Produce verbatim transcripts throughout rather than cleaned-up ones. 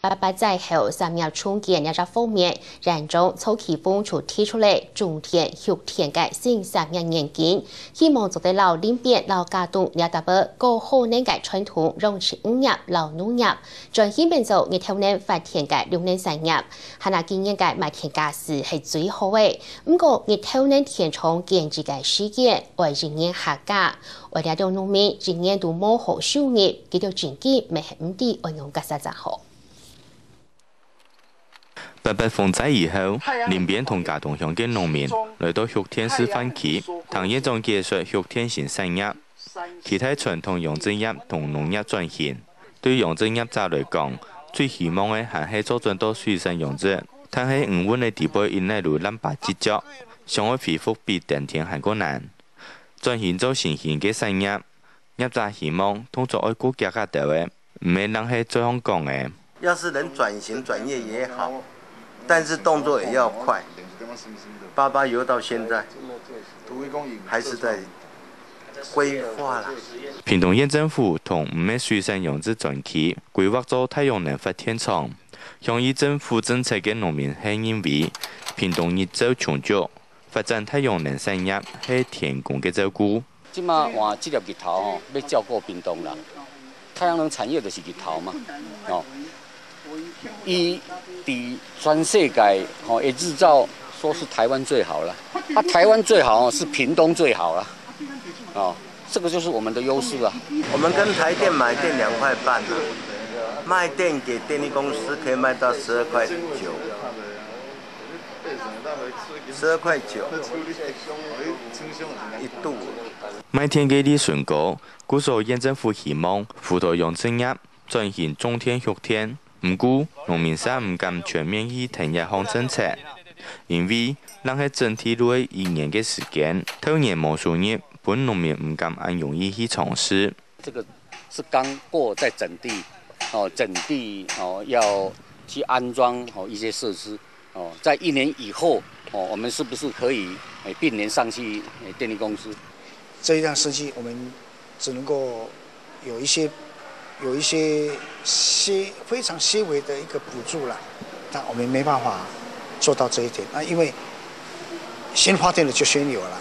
八八災後產業重建這隻方面，園長曹啟峰就提出了種田畜田个新產業願景，希望做得摎林邊摎佳冬這搭个過好年个傳統養殖漁業摎農業，轉型變做日頭能發電个綠能產業。還有今年个賣田價數係最好个，毋過日頭能電廠建置个時間愛一年下加， 為了農民一年都無好收入，佢兜真經乜係毋知愛仰結煞正好。八八風災以後，林邊同佳冬鄉个農民來到畜田示範區，聽園長解說畜田新產業，期待傳統養殖業同農業轉型。對養殖業者來講，最希望个還係做轉到水產養殖，但係魚塭个底背一帶路濫把積腳，想愛恢復比耕田還過難。 轉型做新型个產業，業者希望動作愛過遽遽兜仔，毋係冷係嘴項講个。要是能轉型轉業也好，但是動作也要快。八八油到現在還是在規劃啦。屏東縣政府同五个水產養殖專區規劃做太陽能發電廠，鄉議政府政策个農民係認為，屏東日照充足， 發展太陽能產業係天公个照顧。這馬換這粒日頭吼，欲照顧屏東啦。太陽能產業就是日頭嘛，吼。伊佇全世界吼，的日照說是台灣最好了。啊，台灣最好吼，是屏東最好了。哦，這個就是我們的優勢啊。我們跟台電買電兩塊半啊，賣電給電力公司可以賣到十二塊九。 十二塊九一度。賣電个利潤高，故所縣政府希望輔導養殖業轉型種田畜田。毋過，農民煞毋敢全面去聽這項政策，因為冷係整地路个一年个時間，頭年無收入，分農民毋敢恁容易去嘗試。 這個是剛過在整地，哦，整地，哦，要去安裝，哦，一些設施，哦，在一年以後，哦，我們是不是可以，哎，併聯上去，哎，電力公司？這一項設計，我們只能夠有一些，有一些些，非常些微的一個補助啦，但我們沒辦法做到這一點。那因為先發電的就先有了。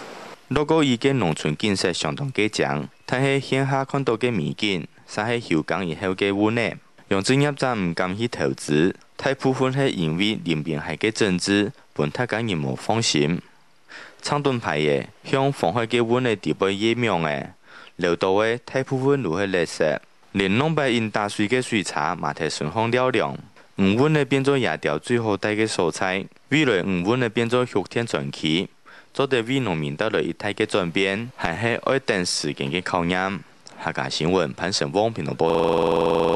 六甲个農村建設相當个靚，但係現下看到个美景，煞係休耕以後个烏泥。養殖業者毋敢去投資，大部分係因為鄰邊還个政治，分大家人無放心。長短排个，向荒廢个烏泥底背掖網仔，撈到个大部分都係垃圾。 連兩擺因打水个水車嘛在身項尞涼。魚塭仔變做野鳥最好戴个所在，未來魚塭仔變做畜田專區，做得為農民帶來一大个轉變，還係愛等時間个考驗。客家新聞潘成旺屏東報。